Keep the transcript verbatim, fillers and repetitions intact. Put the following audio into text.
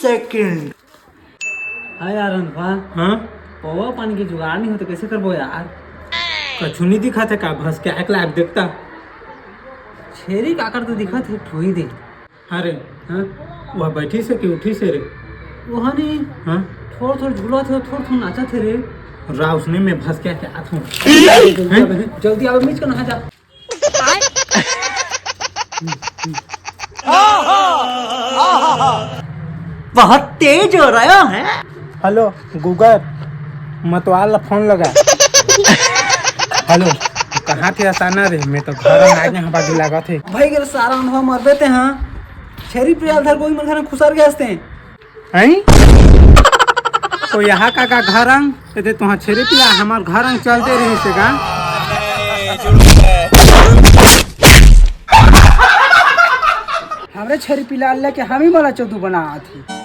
Second. हाँ यार अनपा, हाँ? पौवा पानी के जुगाड़ नहीं होते, कैसे करबो यार? कछु नहीं दिखा थे का? भस के आँख लाग देखता। छेरी काकर तो दिखा थे, ठोई दे। अरे, हाँ? वह बैठी से कि उठी से रे? वह नहीं। हाँ? थोड़ थोड़ झूला थे, थोड़ थोड़ नाचा थे रे। राव उसने मैं भस के आँख लाग हूँ। जल्दी आवे, जल्दी आवे, मिच के नहा जा। बहुत तेज हो रहा है। हेलो गूगल, मतवाल ला फोन लगा। हेलो, कहाँ थे असाना रे? मैं तो घर आ गया हूँ, बागी लागत हे। भाई के सारा अनुभव मरबे ते हाँ। छेरी पियाल धर कोई मन घर खुसर गए हंसते हैं। हैं? तो यहाँ का का घर अंग? ये तुहाँ छेरी पिया हमार घर अंग चलते रही से का? हमरे छेरी पिलाल लेके हम ही मला चोदू बना आथी।